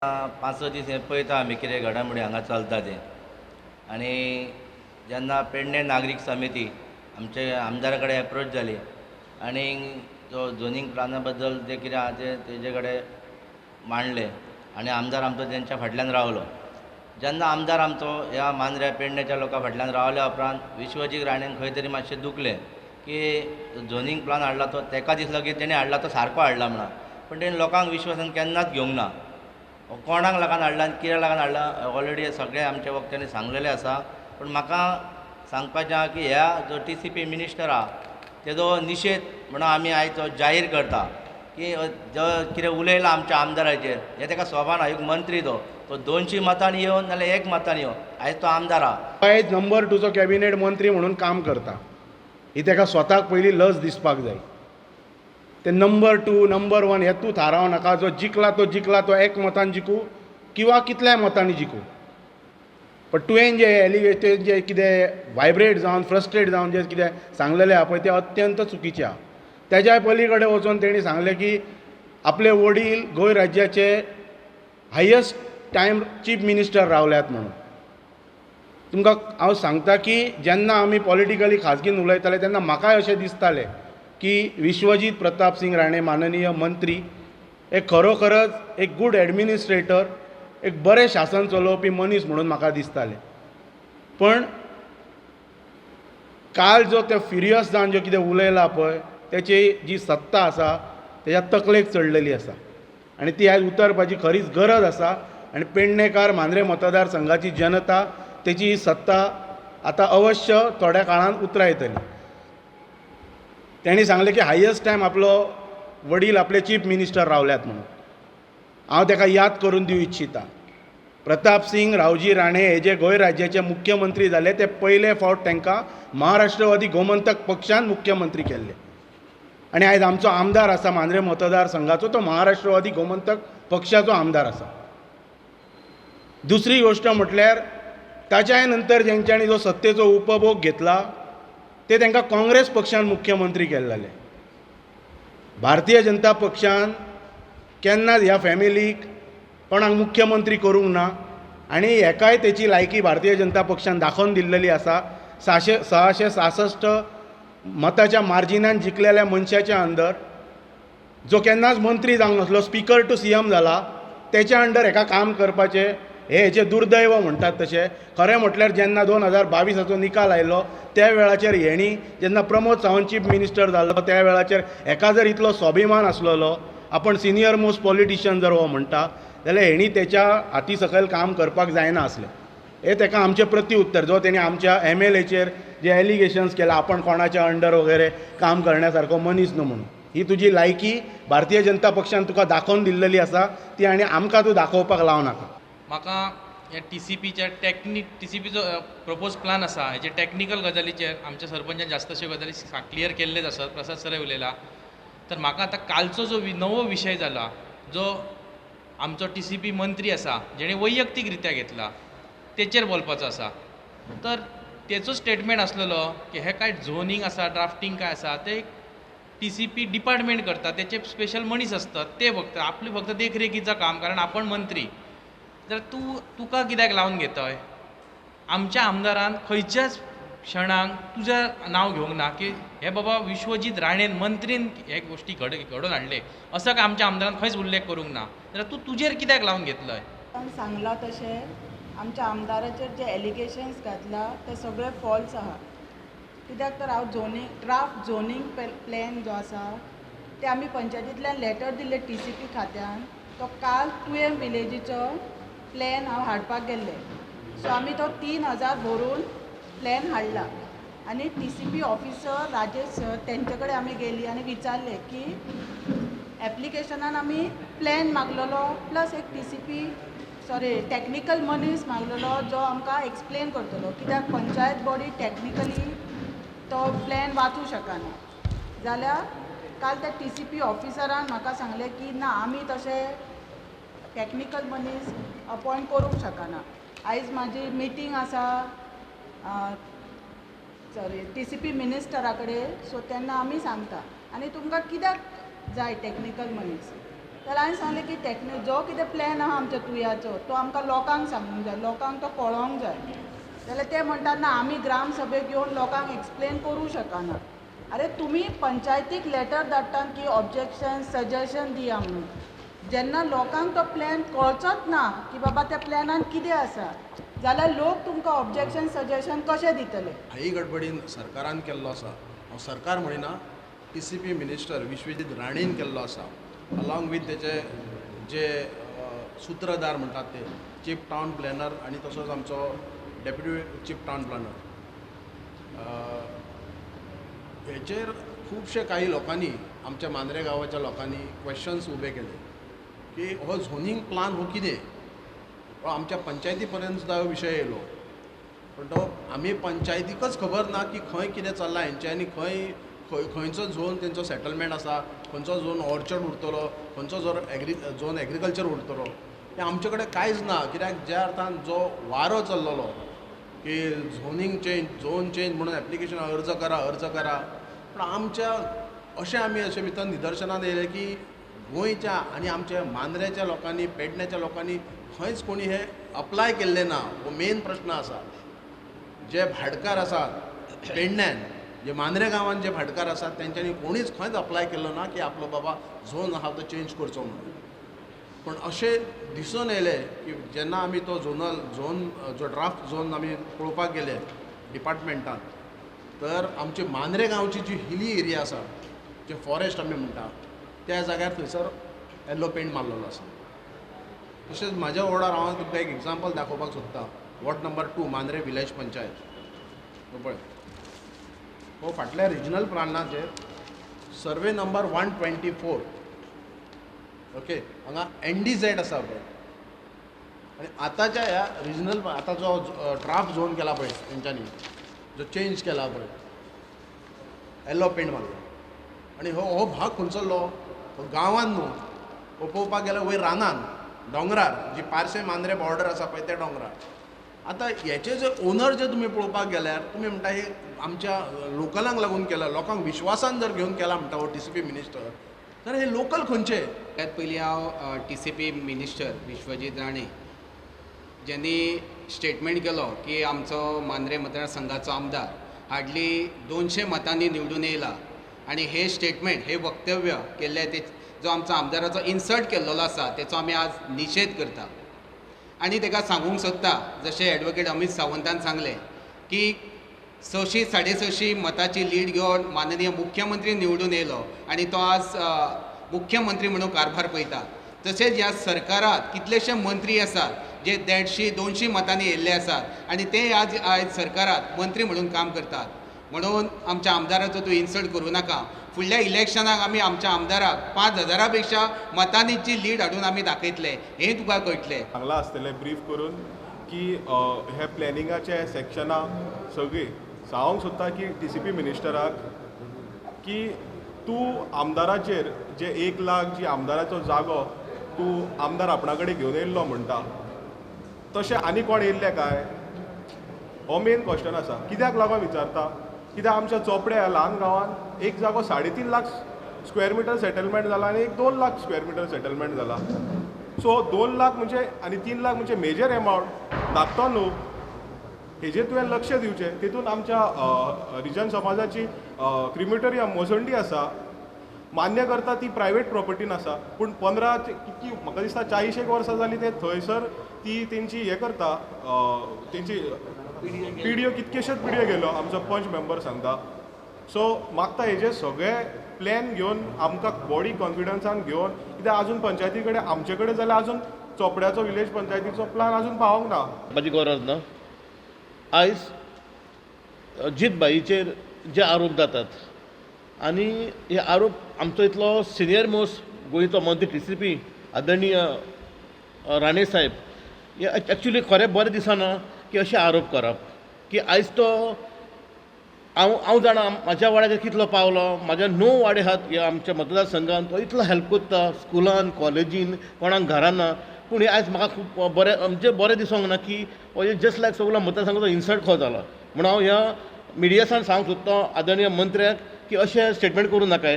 5-6 दीस हें पळयता आमी कितें घडामोडी हांगा चलता तें. आनी जेन्ना पेडणे नागरीक समिती आमचे आमदारा कडेन एप्रोच जाली आनी जो झोनींग प्लाना बद्दल जें कितें आहा तें तेजे कडेन मांडलें आनी आमदार आमचो तेंच्या फाटल्यान रावलो. जेन्ना आमदार आमचो ह्या मांद्र्यां पेडणेच्या लोकां फाटल्यान रावल्या उपरांत विश्वजीत राणेन खंय तरी मातशें दुखलें की झोनींग प्लान हाडला तो तेका दिसलो की तेणी हाडला तो सारको हाडला म्हणून, पूण तेणी लोकांक विश्वासान केन्नाच घेवंक ना. कोणाक लागून हाडला आनी कित्याक लागून हाडला ऑलरेडी सगळे आमच्या वक्त्यांनी सांगलेलें आसा. पूण म्हाका सांगपाचें आहा की ह्या जो टीसीपी मिनिस्टर आहा तेजो निशेध म्हणून आमी आयज तो जाहीर करता की जो कितें उलयला आमच्या आमदाराचेर हें तेका सोबाना. एक मंत्री तो 200 मतांनी येवन नाल्यार 1 मतांनी येवन आयज तो आमदार आहा. आयज नंबर 2चो कॅबिनेट मंत्री म्हणून काम करता ही तेका स्वताक पयलीं लज दिसपाक जाय. ते नंबर 2 नंबर 1 हे तूं थारावं नाका. जो जिखला तो जिखला, तो 1 मतान जिखूं किंवा कितल्याय मतांनी जिखूं, पण तुवें जे एलिगेशन जे कितें वायब्रेट जावन फ्रस्ट्रेट जावन जे कितें सांगलेलें आहा पळय तें अत्यंत चुकीचें आहा. तेज्या पली कडेन वचोन तेणी सांगलें की आपले वडील गोंय राज्याचे हायस्ट टायम चीफ मिनिस्टर रावल्यात म्हणून. तुमकां हांव सांगता की जेन्ना आमी पॉलिटिकली खाजगीन उलयताले तेन्ना म्हाकाय अशें दिसतालें की विश्वजीत प्रताप सिंग राणे माननीय मंत्री हे खरोखरच एक गूड एडमिनिस्ट्रेटर, एक बरें शासन चलोवपी मनीस म्हणून म्हाका दिसतालें. पण काल जो ते फिरियस जावन जो कितें उलयला पळय तेची जी सत्ता आसा तेज्या तकलेक चडलेली आसा आनी ती आयज उतरपाची खरीच गरज आसा. आनी पेडणेकार मांद्रे मतदारसंघाची जनता तेची ही सत्ता आतां अवश्य थोड्या काळान उतरायतली. तेणी सांगलें की हायस्ट टायम आपलो वडील आपले चीफ मिनिस्टर रावल्यात म्हणून. हांव तेका याद करून दिवं इच्छिता, प्रताप सिंग रावजी राणे हे जे गोंय राज्याचे मुख्यमंत्री जाले ते पयले फावट तांकां महाराष्ट्रवादी गोमंतक पक्षान मुख्यमंत्री केल्ले. आनी आयज आमचो आमदार आसा मांद्रे मतदारसंघाचो तो महाराष्ट्रवादी गोमंतक पक्षाचो आमदार आसा. दुसरी गोश्ट म्हटल्यार ताच्याय नंतर जेंच्यांनी जो सत्तेचो उपभोग घेतला ते तांकां काँग्रेस पक्षान मुख्यमंत्री केल्लेले. भारतीय जनता पक्षान केन्नाच ह्या फॅमिलीक कोणाक मुख्यमंत्री करूंक ना आनी हेकाय तेची लायकी भारतीय जनता पक्षान दाखोवन दिल्लेली आसा. 666 मताच्या मार्जिनान जिखलेल्या मनशाच्या अंदर जो केन्नाच मंत्री जावंक नासलो, स्पिकर टू सीएम जाला, तेच्या अंडर हेका काम करपाचें हे हेचें दुर्दैव म्हणटात तशें. खरें म्हटल्यार जेन्ना 2022 निकाल आयलो त्या वेळाचेर हेणी जेन्ना प्रमोद सावंत चीफ मिनिस्टर जालो त्या वेळाचेर हेका जर इतलो स्वाभिमान आसलेलो, आपण सिनियर मोस्ट पॉलिटिशियन जर हो म्हणटा जाल्यार हेणी तेच्या हाती सकयल काम करपाक जायना आसलें. हें तेका आमचें प्रत्युत्तर. जो तेणी आमच्या एमएलएचेर जे एलिगेशन्स केला आपण कोणाच्या अंडर वगैरे काम करण्यासारको मनीस न्हू म्हणून, ही तुजी लायकी भारतीय जनता पक्षान तुका दाखोवन दिल्लेली आसा ती आनी आमकां तूं दाखोवपाक लावं नाका. म्हाका ह्या टीसीपीच्या टीसीपीचो प्रपोज प्लान आसा हेजे टॅक्निकल गजालीचेर आमच्या सरपंचान जास्तश्यो गजाली क्लियर केल्लेच आसात, प्रसाद सरय उलयला. तर म्हाका आतां कालचो जो नवो विशय जाला, जो आमचो टीसीपी मंत्री आसा जेणे वैयक्तीक रित्या घेतला तेचेर बोलपाचो आसा. तर तेचो स्टेटमेंट आसलेलो की हे कांय झोनींग आसा, ड्राफ्टींग काय आसा ते टीसीपी डिपार्टमेंट करता, तेचे स्पेशल मनीस आसतात ते फक्त आपली फक्त देखरेखीचो काम, कारण आपण मंत्री. तर तूं तुका कित्याक लावन घेतय? आमच्या आमदारान खंयच्याच क्षणाक तुजें नांव घेवंक ना की हे बाबा विश्वजीत राणेन मंत्रीन हे गोश्टी घडोवन हाडले असो काय आमच्या आमदारान खंयच उल्लेख करूंक ना. जाल्यार तूं तुजेर कित्याक लावन घेतलय? सांगलां तशें आमच्या आमदाराचेर जे एलिगेशन्स घातला ते सगळे फॉल्स आहा. कित्याक तर हांव झोनींग ड्राफ्ट झोनींग प्लॅन जो आसा ते आमी पंचायतींतल्यान लेटर दिल्ले टीसीपी खात्यान, तो काल तुयें विलेजीचो प्लॅन हांव हाडपाक गेल्लें. सो आमी तो 3000 भरून प्लॅन हाडला आनी टीसीपी ऑफिसर राजेश सर तेंचे कडेन आमी गेली आनी विचारलें की एप्लिकेशनान आमी प्लॅन मागलेलो प्लस एक टीसीपी सॉरी टॅक्निकल मनीस मागलेलो जो आमकां एक्सप्लेन करतलो, कित्याक पंचायत बॉडी टॅक्निकली तो प्लॅन वाचूं शकना. जाल्यार काल त्या टीसीपी ऑफिसरान म्हाका सांगलें की ना, आमी तशें टॅक्निकल मनीस अपॉयंट करूंक शकना. आयज म्हाजी मिटींग आसा सॉरी टीसीपी मिनिस्टरा कडेन, सो तेन्ना आमी सांगता. आनी तुमकां कित्याक जाय टॅक्निकल मनीस? जाल्यार हांवें सांगलें की टॅक्नी जो कितें प्लॅन आहा आमच्या तुयाचो तो आमकां लोकांक सांगूंक जाय, लोकांक तो कळोंक जाय. जाल्यार ते म्हणटात ना आमी ग्रामसभेक येवन लोकांक एक्सप्लेन करूं शकना. आरे तुमी पंचायतीक लेटर धाडटात की ऑब्जेक्शन सजेशन दिया म्हणून, जेन्ना लोकांक तो प्लॅन कळचोच ना की बाबा त्या प्लॅनान कितें आसा जाल्यार लोक तुमकां ऑब्जेक्शन सजेशन कशें दितले? घाई गडबडीन सरकारान केल्लो आसा. हांव सरकार म्हणिना, टीसीपी मिनिस्टर विश्वजीत राणेन केल्लो आसा, अलॉंग वीथ तेचे जे सुत्रधार म्हणटात ते चीफ टावन प्लॅनर आनी तसोच आमचो डेप्युटी चीफ टावन प्लॅनर. हेचेर खुबशे काही लोकांनी, आमच्या मांद्रे गांवाच्या लोकांनी क्वेश्चन्स उबे केले की हो झोनींग प्लान हो कितें? हो आमच्या पंचायती पर्यंत सुद्दां हो विशय येयलो, पण तो आमी पंचायतीकच खबर ना की खंय कितें चल्लां हेंच्यांनी, खंय खंय खंयचो झोन तेंचो सेटलमेंट आसा, खंयचो झोन ऑर्चर्ड उरतलो, खंयचो झोन झोन एग्रीकल्चर उरतलो, हें आमचे कडेन कांयच ना. कित्याक ज्या अर्थान जो वारो चल्लेलो की झोनींग चेंज, झोन चेंज म्हणून एप्लिकेशन अर्ज करा अर्ज करा, पूण आमच्या अशें आमी अशें भितर निदर्शनान येयलें की गोंयच्या आनी आमच्या मांद्रेच्या लोकांनी, पेडण्याच्या लोकांनी खंयच कोणी हें अप्लाय केल्लें ना. हो मेन प्रश्न आसा. जे भाटकार आसात पेडण्यान, जे मांद्रे गांवान जे भाटकार आसात तेंच्यांनी कोणीच खंयच अप्लाय केल्लो ना की आपलो बाबा झोन आहा तो चेंज करचो म्हणून. पूण अशें दिसून येयलें की जेन्ना आमी तो झोनल झोन जो ड्राफ्ट झोन आमी पळोवपाक गेले डिपार्टमेंटान, तर आमची मांद्रे गांवची जी हिली एरिया आसा, जे फॉरेस्ट आमी म्हणटा, त्या जाग्यार थंयसर येल्लो पेंट मारलेलो आसा. तशेंच म्हाज्या वॉर्डार हांव तुमकां एक एग्जाम्पल दाखोवपाक सोदता. Ward number 2 Mandrem village panchayat. हो पळय, हो फाटल्या रिजनल प्लानाचेर सर्वे नंबर 124, ओके, हांगा NDZ आसा पळय. आनी आतांच्या ह्या रिजनल आतां जो ड्राफ्ट झोन केला पळय तेंच्यांनी, जो चेंज केला पळय, येल्लो पेंट मारलो. आनी हो भाग खंयसरलो? हो गांवान न्हू, हो पळोवपाक गेल्यार वयर रानान, दोंगरार, जी पार्से मांद्रे बॉर्डर आसा पळय त्या दोंगरार. आतां हेचे जे ओनर जे तुमी पळोवपाक गेल्यार तुमी म्हणटा हे आमच्या लोकलांक लागून केला, लोकांक विश्वासान जर घेवन केला म्हणटा हो टीसीपी मिनिस्टर, तर हे लोकल खंयचे? सगळ्यात पयलीं हांव टीसीपी मिनिस्टर विश्वजीत राणे ज्यांनी स्टेटमेंट केलो की आमचो मांद्रे मतदारसंघाचो आमदार हार्डली 200 मतांनी निवडून येयला आनी हे स्टेटमेंट, हे वक्तव्य केल्लें ते जो आमचो आमदाराचो इन्सल्ट केल्लो आसा तेचो आमी आज निशेध करता. आनी तेका सांगूंक सोदता, जशें एडवोकेट अमीत सावंतान सांगलें की 600 650 मताची लीड घेवन माननीय मुख्यमंत्री निवडून येयलो आनी तो आज मुख्यमंत्री म्हणून कारभार पळयता. तशेंच ह्या सरकारात कितलेशे मंत्री आसात जे 150 200 मतांनी येयल्ले आसात आनी ते आज आयज सरकारात मंत्री म्हणून काम करतात. म्हणून आमच्या आमदाराचो तूं इन्सल्ट करूं नाका. फुडल्या इलेक्शनाक आमी आमच्या आमदाराक 5000 पेक्षा मतांनी लीड हाडून आमी दाखयतले हें तुका कळटलें. सांगलां आसतलें ब्रीफ करून की हे प्लॅनिंगाचे सेक्शनां सगळीं सांगूंक सोदता की टीसीपी मिनिस्टराक की तूं आमदाराचेर जे 1 लाख जी आमदाराचो जागो तूं आमदार आपणा कडेन घेवन येयल्लो म्हणटा, तशें आनी कोण येयल्ले काय? हो मेन क्वेश्चन आसा. कित्याक लागून विचारता? कित्याक आमच्या चोपड्या ह्या ल्हान गांवांत एक जागो 3.5 लाख स्क्वेअर मिटर सेटलमेंट जाला आनी एक 2 लाख स्क्वेअर मिटर सेटलमेंट जाला. सो 2 लाख म्हणजे आनी 3 लाख म्हणजे मेजर एमावंट धाकटो न्हू. हेजेर तुवें लक्ष दिवचें. तितून आमच्या रिजन समाजाची क्रिमिटोरियम मोसंडी आसा, मान्य करता ती प्रायवेट प्रॉपर्टीन आसा, पूण 15 कितकी म्हाका दिसता 40 वर्सां जालीं ते थंयसर ती तेंची हें करता, तेंची पिडियो कितकेशेच पिडियो गेलो आमचो पंच मेंबर सांगता. सो मागता हेजे सगळे प्लॅन घेवन आमकां बॉडी कॉन्फिडन्सान घेवन, कित्याक आजून पंचायती कडेन आमचे कडेन जाल्यार आजून चोपड्याचो विलेज पंचायतीचो प्लान आजून पावोंक ना. म्हाजी गरज ना. आयज जीत भाईचेर जे आरोप जातात आनी हे आरोप आमचो इतलो सिनियर मोस्ट गोंयचो मंत्री टीसीपी आदरणीय राणे साहेब हे एक्चुली खरें बरें दिसना की अशें आरोप करप की आयज तो हांव जाणा म्हाज्या वाड्याचेर कितलो पावलो, म्हाज्या 9 वाडे आहात ह्या आमच्या मतदारसंघान, तो इतलो हेल्प करता स्कुलान कॉलेजीन कोणाक घरान ना. पूण आयज म्हाका खूब बरें म्हणजे बरें दिसोंक ना की जस्ट लायक सगलो मतदारसंघाचो इन्सल्ट कसो जाला. म्हणून हांव ह्या मिडियासान सांगूंक सोदता आदरणीय मंत्र्याक की अशें स्टेटमेंट करूं नाकाय.